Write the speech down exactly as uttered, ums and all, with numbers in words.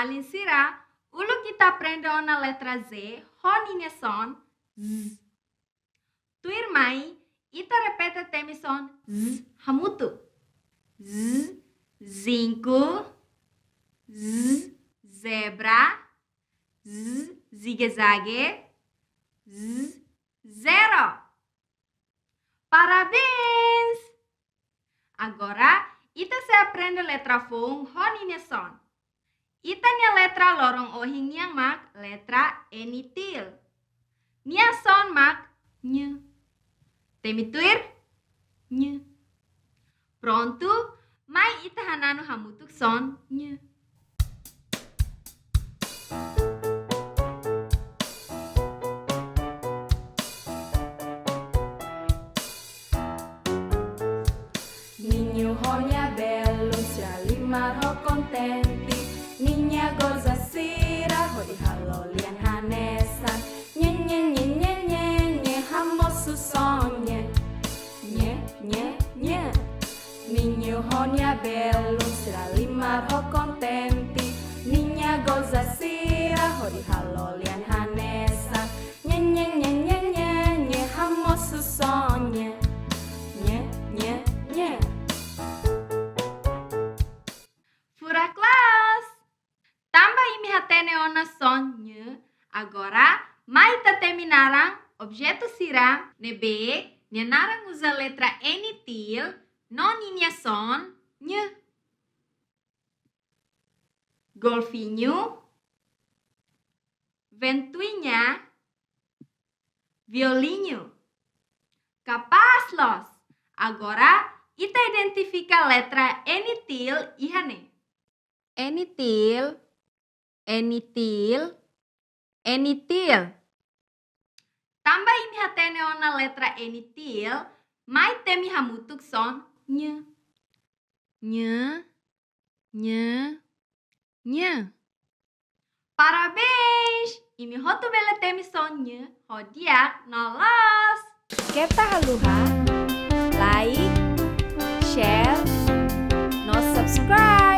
Alin sira, uluk ita aprende ona letra Z, ho ninia son Z. Tuirmai, ita repete temi son Z hamutuk. Z, zinku. Z, zebra. Z, zigue-zague. Z, zero. Parabéns! Agora, ita sei aprende letra foun ho ninia son. Ita-nia letra loron ohin nian mak letra N tiil. Nia son mak N. Temi tuir, N. Prontu, mai ita hananu hamutuk son N. Ninhu ho nia belun sira halimar ho kontente. Ninia goza sira hodi halo lian hanesan. Nhe, nhe, nhe, nhe, nhe, nhe, hamosu son nhe. Nhe, nhe, nhe. Ninhu ho nia belun sira halimar ho kontente. Ninia goza sira hodi halo lian hanesan. Nhe, nhe, nhe, nhe, nhe, nhe, hamosu son nhe. Nhe, nhe, nhe. Furak loos! Tanba imi hatene ona son N, agora mai ita temi naran objetu sira ne'ebé nia naran uza letra N tiil no ninia son N. Golfinho, ventoinha, violinho. Kapás loos! Agora, ita identifika letra N tiil iha ne'e. N tiil, N tiil, N tiil. Tanba imi hatene ona letra N tiil, mai temi hamutuk son N. N, N, N. Parabéns! Imi hotu bele temi son N ho di'ak no loos. Keta haluha like, share, no subscribe.